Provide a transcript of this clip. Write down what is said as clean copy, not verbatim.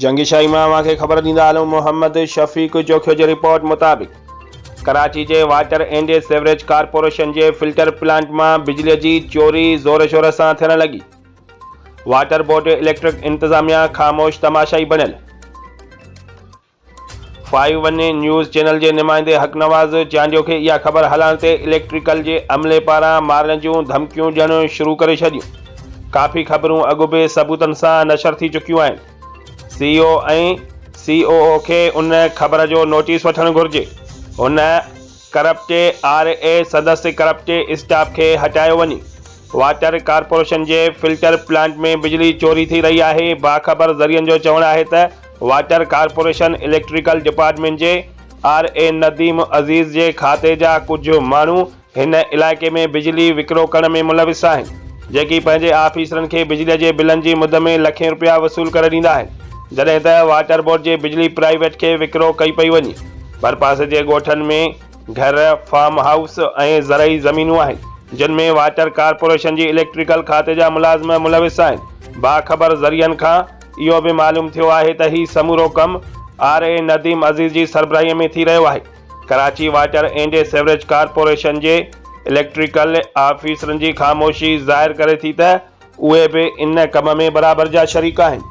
جنگي شاهي مان اوهان کي خبر ڏيندا هلون محمد شفيق جوکيو جي رپورٽ مطابق ڪراچي جي واٽر اينڊ سيوريج ڪارپوريشن جي فلٽر پلانٽ مان بجلي جي چوري زور شور سان ٿيڻ لڳي واٽر بورڊ اليڪٽرڪ انتظاميا خاموش تماشائي بڻيل فائيو ون نيوز چينل جي نمائندي حق نواز چانڊيو کي اها خبر هلائڻ تي اليڪٽريڪل جي عملي پاران مارڻ جون ڌمڪيون ڏيڻ شروع ڪري ڇڏيون. ڪافي خبرون اڳ به ثبوتن سان نشر ٿي چڪيون آهن. سي او ۽ سي او او کي ان خبر جو نوٽيس وٺڻ گهرجي. هن ڪرپٽ آر اي سندس ڪرپٽ اسٽاف کي هٽايو وڃي. واٽر ڪارپوريشن جي فلٽر پلانٽ ۾ بجلي چوري ٿي رهي آهي، باخبر ذريعن جو چوڻ آهي ته واٽر ڪارپوريشن اليڪٽريڪل ڊپارٽمينٽ جي آر اي نديم عزيز جي کاتي جا ڪجهه ماڻهو هن علائقي ۾ بجلي وڪرو ڪرڻ ۾ ملوث آهن، جيڪي پنهنجي آفيسرن کي بجلي جي بلن جي مد ۾ لکين رپيا وصول ڪري ڏيندا آهن، جڏهن ته واٽر بورڊ جي بجلي پرائيويٽ کي وڪرو ڪئي پئي وڃي، ڀرپاسي جي ڳوٺن ۾. گهر، فارم هائوس ۽ زرعي زمينون آهن، جن ۾ واٽر ڪارپوريشن جي اليڪٽريڪل کاتي جا ملازم ملوث آهن. باخبر ذريعن کان اهو به معلوم ٿيو آهي ته هي سمورو ڪم آر اي نديم عزيز جي سربراهي ۾ ٿي رهيو آهي. Karachi water and sewerage corporation جي اليڪٽريڪل آفيسرن جي خاموشي ظاهر ڪري ٿي ته اهي به ان ڪم ۾ برابر جا شريڪ آهن.